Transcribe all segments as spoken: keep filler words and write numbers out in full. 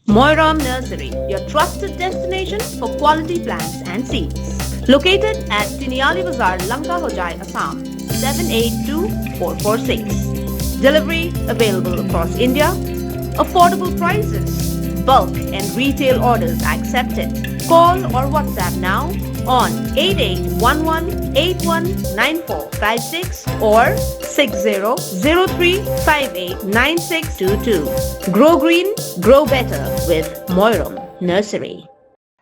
Moiram Nursery, your trusted destination for quality plants and seeds. Located at Tiniali Bazar, Lanka Hojai, Assam, seven eight two four four six. Delivery available across India. Affordable prices. Bulk and retail orders accepted. Call or WhatsApp now on eight eight one one eight one nine four five six or six zero zero three five eight nine six two two. Grow green, grow better with Moiram Nursery.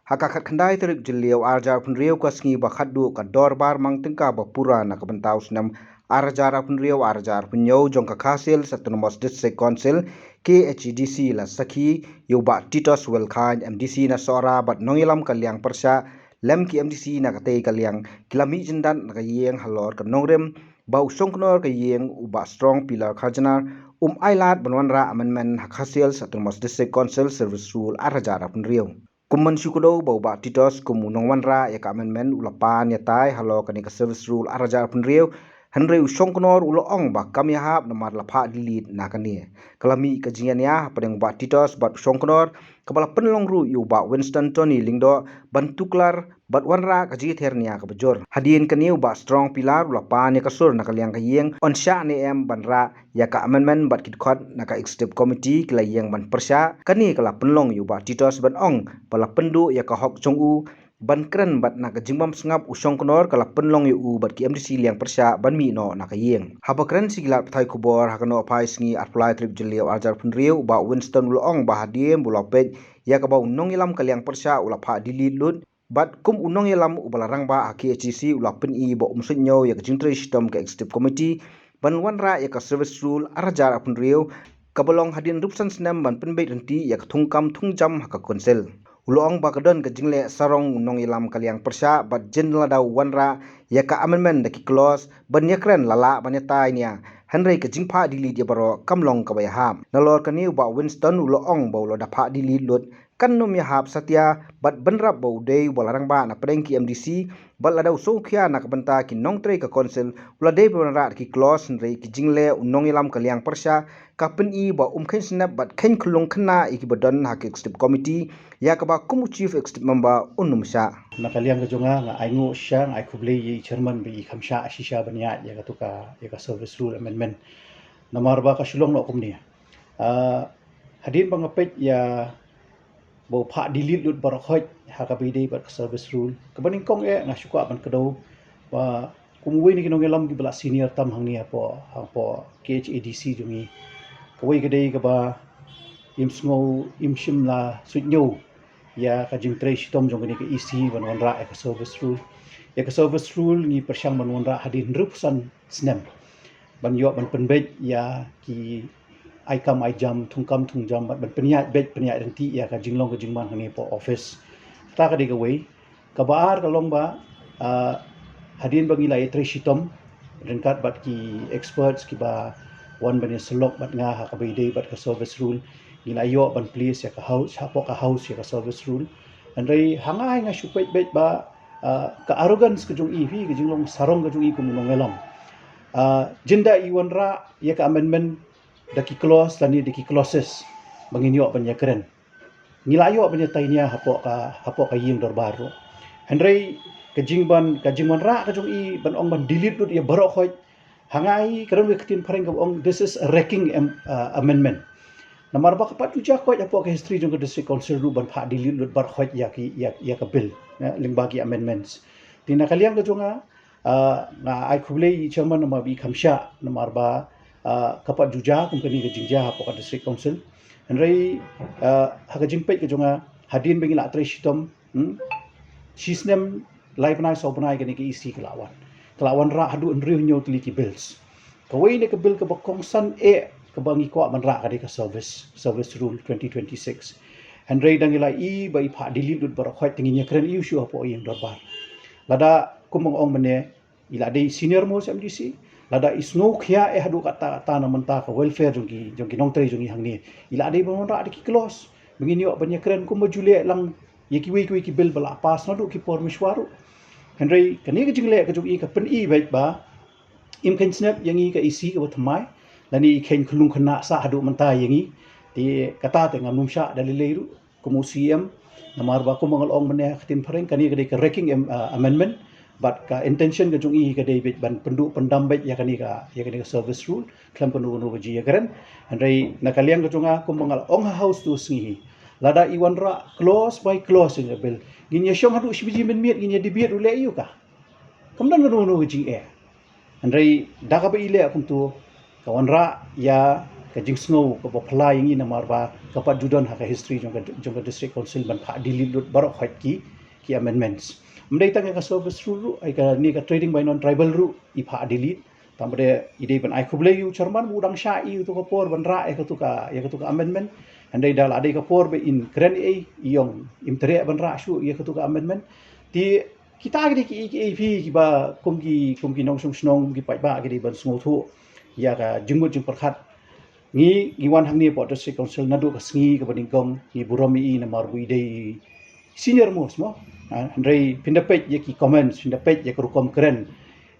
Ha ka khatkhyndai tarik Jylliew arhajar arphew hynriew ka sngi ba khatduh ka dorbar mang tyngka ba pura na ka bynta u snem arhajar arphew hynriew arhajar arphew hynñiew jong ka Khasi Hills Autonomous District Council, K H A D C, la sakhi ïa u Bah Titos Wellkhain, M D C na Sohra, bad nongïalam ka liang pyrshah lem ki M D C na katei ka liang, ki la mih jyndat na ka ïing halor ka nongrim ba u shongknor ka ïing, u Bah Strong Pillar Kharjanar, um ailad ban wanrah amendment ha Khasi Hills Autonomous District Council Service Rule arhajar arphew hynriew. Kum ban shu kdew ba u Bah Titos kum u nongwanrah ïa ka amendment u la pan ïatai halor kane ka Service Rule arhajar arphew hynriew, hynrei u shongknor u la ong ba kam ïahap namar la phah delete na kane. Ka la mih ka jingïania hapdeng u Bah Titos bad u shongknor, kaba la pynlong ruh ïa u Bah Winston Tony Lyngdoh ban tuklar bad wanrah ka jingïathiar nia kaba jur. Hadien kane u Bah Strong Pillar u la pan ïa ka sur na ka liang ka ïing, yn shah ne em ban rah ïa ka amendment, bad ki dkhot na ka Executive Committee ki la ïeng ban pyrshah. Kane ka la pynlong ïa u Bah Titos ban ong ba la pynduh ïa ka hok jong u ban kren, bad na ka jingbym sngap u shongknor ka la pynlong ïa u bad ki M D C liang pyrshah ban mih noh na ka ïing. Haba kren sha ki lad pathai khubor ha ka nohphai sngi arphew lai tarik Jylliew arhajar arphew hynriew, u Bah Winston u la ong ba hadien ba u la peit ïa kaba u nongïalam ka liang pyrshah u la phah delete lut, bad kum u nongïalam uba la rangbah ha K H A D C u la pyni ba um suidñiew ïa ka jingtrei shitom ka Executive Committee ban wanrah ïa ka Service Rule arhajar arphew hynriew, kaba long hadien hynriewphew san snem ban pynbeit ryntih ïa ka thungkam thungjam ha ka Council. U la ong ba ka don ka jingleh sarong u nongïalam ka liang pyrshah bad jin lada u wanrah ïa ka amendment da ki clause ban ïakren la lah ban ïatai nia, hynrei ka jingphah delete ïa baroh kam long kaba ïahap. Nalor kane u Bah Winston u la ong ba u la da phah delete lut kan nym ïahap satia, bad bynrap ba u dei uba la rangbah na pdeng ki M D C bad lada u sngewkhia na ka bynta ki nongtrei ka Council u la dei ban wanrah da ki clause, hynrei ki jingleh u nongïalam ka liang pyrshah ka pyni ba um kheiñ snep bad kheiñ khyllung khynnah ïa kiba don ha ka Executive Committee, ïa kaba kum u Chief Executive Member un nym shah. Na ka liang ka jong nga, nga ai nguh shisha, nga ai khublei ïa i Chairman ba i kham shah shisha ban ïaid ïa katu ka, ïa ka Service Rule Amendment. Namar ba ka shu long noh kumne. Ah, hadien ba nga peit ïa ba u phah delete lut baroh khoit ha kaba ïadei bad ka Service Rule, kaba nyngkong eh nga shu kwah ban kdew ba kum uwei na ki nongïalam kiba la senior tam hangne hapoh, hapoh K H A D C jong ngi, kawei ka dei kaba im sngew, im shym la suidñiew ïa ka jingtrei shitom jong kane ka E C ban wanrah ïa ka Service Rule. Ïa ka Service Rule ngi pyrshang ban wanrah hadien hynriewphew san snem ban ïoh ban pynbeit ïa ki ai kam ai jam, thungkam thungjam, bad ban pynïaid beit pynïaid ryntih ïa ka jinglong ka jingman hangne hapoh office. Kata ka dei kawei. Kaba ar ka long ba, ah, hadien ba ngi la ïatrei shitom ryngkat bad ki experts kiba wan ban ïasyllok bad nga ha kaba ïadei bad ka Service Rule, ngi la ïoh ban place ïa ka House, hapoh ka House ïa ka Service Rule. Hynrei ha nga, nga shu peit beit ba, ah, ka arrogance ka jong i, phi, ka jinglong sarong ka jong i kum u nongïalam. Ah, jin da i wanrah ïa ka amendment da ki clause lane da ki clauses ba ngin ïoh ban ïakren, ngi la ïoh ban ïatai nia hapoh ka, hapoh ka ïing dorbar ruh. Hynrei ka jingban, ka jingwanrah ka jong i ban ong ban delete lut ïa baroh khoit, ha nga i ka don ka ktien phareng kaba ong, this is a wrecking am-, uh, amendment. Namar ba ka pat ju jia khoit hapoh ka history jong ka District Council ruh ban phah delete lut baroh khoit ïa ki, ïa, ïa ka bill, eh, lyngba ki amendments. Te na ka liang ka jong nga, ah, nga ai khublei i Chairman namar ba i kham shah, namar ba, ah, ka pat ju jia kum kane ka jingjia hapoh ka District Council. Hynrei, ah, ha ka jingpeit ka jong nga, hadien ba ngi la trei shitom, hmm, shi snem lai bnai saw bnai kane ka E C ka la wan, ka la wanrah haduh hynriew hynñiew tylli ki bills. Kawei na ka bill kaba kongsan eh kaba ngi kwah ban rah ka dei ka Service, Service Rule twenty twenty-six. Hynrei da ngi la ïohi ba i phah delete lut baroh khoit, te ngin ïakren aïu shuh hapoh ïing dorbar? Lada kum ba nga ong mynne, i la dei senior most M D C, lada i sngewkhia eh haduh katta katta na bynta ka welfare jong ki, jong ki nongtrei jong ngi hangne, i la dei ban wanrah da ki clause ba ngin ïoh ban ïakren kumba ju leh lang ïa kiwei kiwei ki bill ba la pass naduh ki por mynshuwa ruh. Hynrei kane ka jingleh ka jong i ka pyni beit ba im kheiñ snep ïa ngi ka E C kaba thymmai, lane i kheiñ khyllung khynnah sah haduh mynta ïa ngi. Te kata te ngam nym shah da lei lei ruh kum u C M, namar ba kum ba nga la ong mynne ha ka ktien phareng, kane ka dei ka raking am-, ah, amendment, bad ka intention ka jong i ka dei beit ban pynduh pyndam beit ïa kane ka, ïa kane ka service rule khlem kano kano ka jingïakren. Hynrei na ka liang ka jong nga, kum ba nga la ong ha House tu sngi hi, lada i wanrah clause by clause ïa ka bill, ngin ïa shong haduh shi baje mynmiet, ngin ïa debate ruh leh ïa ka. Kam don kano kano ka jingeh. Hynrei da kaba i leh kumtu, ka wanrah ïa ka jingsngew kaba phylla ïa ngi, namar ba ka pat ju don ha ka history jong ka, jong ka District Council ban phah delete lut baroh khoit ki, ki amendments. Ym dei tang ïa ka service rule ruh, ïa kane ka trading by non-tribal ruh i phah delete. Tang ba dei i dei ban ai khublei ïa u chairman ba u dang shah ïa katu ka por ban rah ïa katu ka, ïa katu ka amendment. Hynrei da la dei ka por ba in kren ei, i ong im treh ban rah shuh ïa katu ka amendment. Te kita ki dei ki, ki, ki, kiba kum ki, kum ki nongshong shnong, kum ki paidbah ki dei ban sngewthuh ïa ka jingmut jingpyrkhat. Ngi, ngi wan hangne hapoh District Council naduh ka sngi kaba nyngkong, ngi burom ïa i namar ba i dei senior most mo. Ah, hynrei phin da peit ïa ki comments, phin da peit ïa ka rukom kren,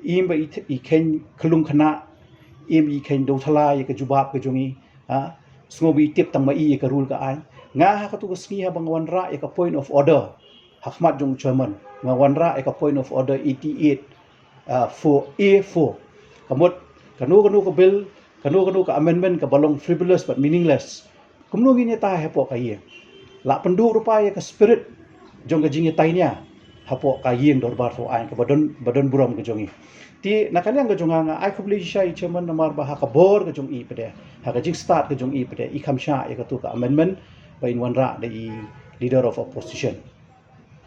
im ba i, i kheiñ khyllung khynnah, im i kheiñ dewthala ïa ka jubab ka jong i. Ah, sngew ba i tip tang ma i ïa ka rule ka aiñ. Nga ha katu ka sngi haba nga wanrah ïa ka point of order ha khmat jong u chairman, nga wanrah ïa ka point of order eighty-eight, ah, four A four. Ka mut kano kano ka bill, kano kano ka amendment kaba long frivolous bad meaningless, kumno ngin ïatai hapoh ka ïing? Lah pynduh ruh pat ïa ka spirit jong ka jingïatai nia hapoh ka ïing dorbar thaw aiñ kaba don, ba don burom ka jong i. Te na ka liang ka jong nga, nga ai khublei shisha ïa i chairman namar ba ha ka bor ka jong i pat de, ha ka jingstad ka jong i pat de, i kham shah ïa katu ka amendment ba in wanrah da i leader of opposition.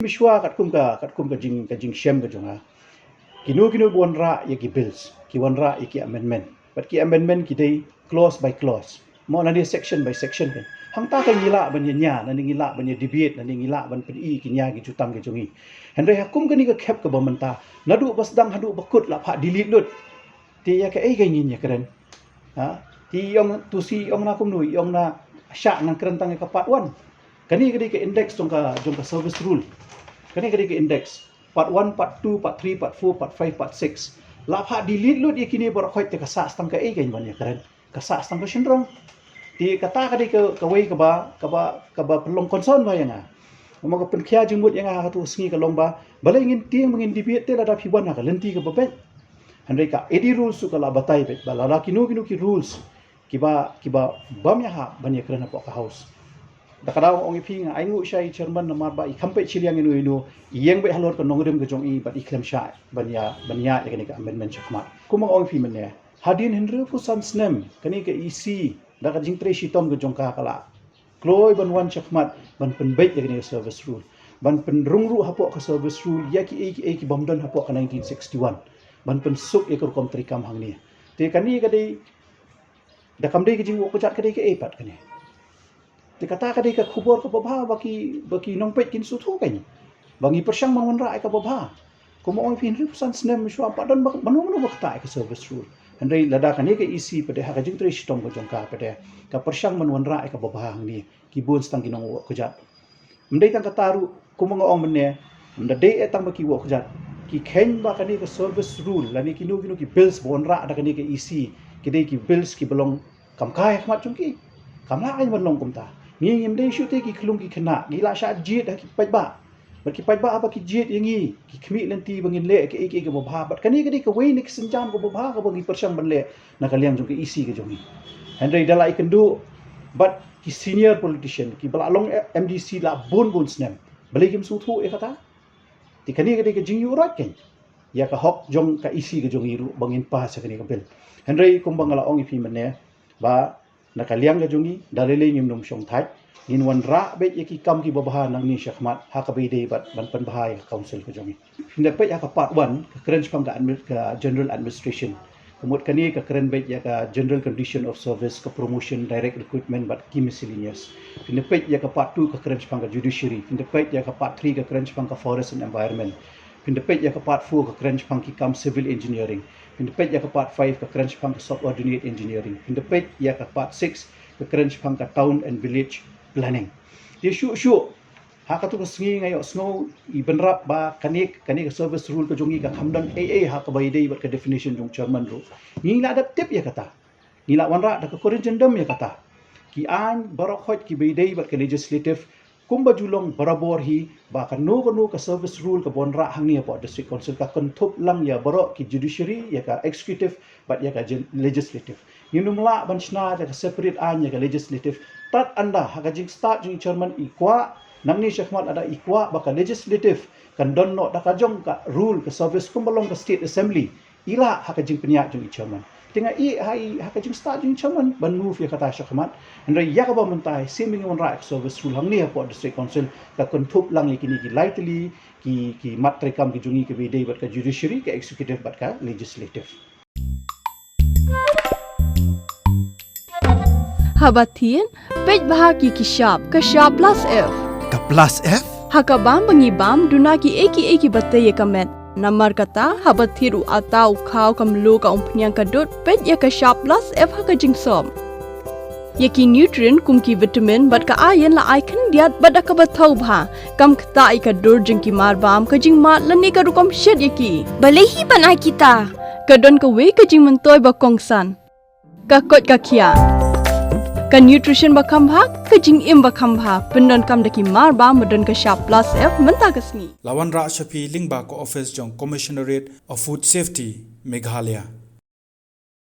Mynshuwa katkum ka, katkum ka jing, ka jingshem ka jong nga, kino kino ba wanrah ïa ki bills, ki wanrah ïa ki amendment, bad ki amendment ki dei clause by clause mo, lane section by section kan. Hangta kan ngi lah ban ïa nia, lane ngi lah ban ïa debate, lane ngi lah ban pyni ki nia ki jutang ki jong ngi. Hynrei ha kum kane ka khep kaba mynta, naduh ba sdang haduh ba kut la phah delete lut. Te ïa kaei ka ngin ïa kren? Ha? Te i ong tu shi, i ong na kumno, i ong na shah ngan kren tang ïa ka part one. Kane ka dei ka index jong ka, jong ka service rule. Kane ka dei ka index. Part one, part two, part three, part four, part five, part six. La phah delete lut ïa kine baroh khoit te ka sah tang kaei ka ngin ban ïa kren? Ka sah tang ka shynrong. Te kata ka dei ka, kawei kaba, kaba, kaba pynlong concern ba ïa nga. Namar ka pynkhia jingmut ïa nga ha katu ka sngi ka long ba, balei ngin tieng ba ngin debate te lada phi wan ha ka lynti kaba beit. Hynrei ka A D rules ruh ka la batai beit ba lada kino kino ki rules kiba, kiba bym ïahap ban ïa kren hapoh ka House. Da ka daw ong ïa phi, nga ainguh shisha ïa i chairman namar ba i kham peit shiliang ïano ïano, i ïeng beit halor ka nongrim ka jong i bad i khlem shah ban ïa, ban ïa ïa kane ka amendment shakhmat. Kumba nga ong ïa phi mynne, hadien hynriewphew san snem kane ka E C da ka jingtrei shitom ka jong ka ka la kloi ban wan shakhmat ban pynbeit ïa kane ka service rule, ban pynrung ruh hapoh ka service rule ïa kiei kiei ki bym don hapoh ka nineteen sixty-one, ban pynsuk ïa ka rukom treikam hangne. Te kane ka dei, da kam dei ka jingwoh kjat ka dei kaei pat kane? Te kata ka dei ka khubor kaba bha ba ki, ba ki nongpeit kin sngewthuh kane, ba ngi pyrshang ban wanrah ïa kaba bha. Kumba ong ïa phi, hynriewphew san snem mynshuwa pat don ba, mano mano ba ktah ïa ka service rule. Hynrei lada kane ka E C pat de ha ka jingtrei shitom ka jong ka pat de ka pyrshang ban wanrah ïa kaba bha hangne, ki bun tang ki nongwoh kjat. Ym dei tang kata ruh, kumba nga ong mynne, ym da dei eh tang ba ki woh kjat, ki kheiñ ba kane ka service rule lane kino kino ki bills ba wanrah da kane ka E C ki dei ki bills kiba long kam kai ha khmat jong ki. Kam lah ban long kumta. Ngi ngim dei shuh te ki khyllung ki khynnah, ngi la shah jied ha ki paidbah. Bad ki paidbah haba ki jied ïa ngi, ki khmih lynti ba ngin leh kaei kaei kaba bha. Bad kane ka dei kawei na ki sienjam kaba bha kaba ngi pyrshang ban leh na ka liang jong ka E C ka jong ngi. Hynrei da la ïakynduh bad ki senior politician kiba la long M D C la bun bun snem, balei kim sngewthuh ïa kata? Te kane ka dei ka jingïuhroit keiñ ïa ka hok jong ka E C ka jong ngi ruh ba ngin pass ïa kane ka bill. Hynrei kumba nga la ong ïa phi mynne, ba na ka liang ka jong ngi, da lei lei ngim nym shong thait, ngin wanrah beit ïa ki kam kiba bha nangne shakhmat ha kaba ïadei bad ban pynbha ïa ka council ka jong ngi. Phin da peit ha ka part one, ka kren shaphang ka admi-, ka general administration. Ka mut kane ka kren beit ïa ka general condition of service, ka promotion, direct recruitment bad ki miscellaneous. Phin da peit ïa ka part two, ka kren shaphang ka judiciary. Phin da peit ïa ka part three, ka kren shaphang ka forest and environment. Phin da peit ïa ka part four, ka kren shaphang ki kam civil engineering. Phin da peit ïa ka part five, ka kren shaphang ka subordinate engineering. Phin da peit ïa ka part six, ka kren shaphang ka town and village planning. Te shuh shuh ha katu ka sngi nga ïohsngew i bynrap ba kane, kane ka service rule ka jong ngi ka kham don ei ei ha kaba ïadei bad ka definition jong chairman ruh. Ngi la dep tip ïa kata. Ngi la wanrah da ka corrigendum ïa kata. Ki aiñ baroh khoit kiba ïadei bad ka legislative, kumba ju long barabor hi, ba kano kano ka service rule kaba wanrah hangne hapoh District Council ka kynthup lang ïa baroh ki judiciary, ïa ka executive bad ïa ka gen-, legislative. Ngim lah ban shna da ka separate aiñ ïa ka legislative. Tad ynda ha ka jingstad jong i chairman i kwah, nangne shakhmat lada i kwah ba ka legislative kan don noh da ka jong ka rule, ka service kumba long ka state assembly, i lah ha ka jingpynïaid jong i chairman. Te nga ïeh ha i, ha ka jingstad jong i chairman ban move ïa kata shakhmat. Hynrei ïa kaba mynta hi, shisien ba ngi wanrah ïa ka service rule hangne hapoh District Council, ka kynthup lang ïa kine ki lai tylli ki, ki mat treikam ki jong ngi kiba ïadei bad ka judiciary, ka executive bad ka legislative. Haba thied, peit bha ki ki shap, ka shap plus F. Ka plus F? Ha ka bam ba ngi bam, duna kiei kiei kiba tei ïa ka met. Namar kata, haba thied u atta, u khaw, ka mluh, ka umphniang, ka dud, peit ïa ka shap plus F ha ka jingsop. Ïa ki nutrient kum ki vitamin bad ka iron la ai khyndiat bad da kaba thaw bha. Kam ktah ïa ka dur jong ki marbam, ka jingmad lane ka rukom shet ïa ki. Balei hi ban ai kita? Ka don kawei ka jingmyntoi ba kongsan. Ka koit ka khiah. Ka nutrition ba kham bha, ka jingim ba kham bha. Pyndonkam da ki marbam ba don ka shap plus F mynta ka sngi. La wanrah sha phi lyngba ka office jong Commissionerate of Food Safety, Meghalaya.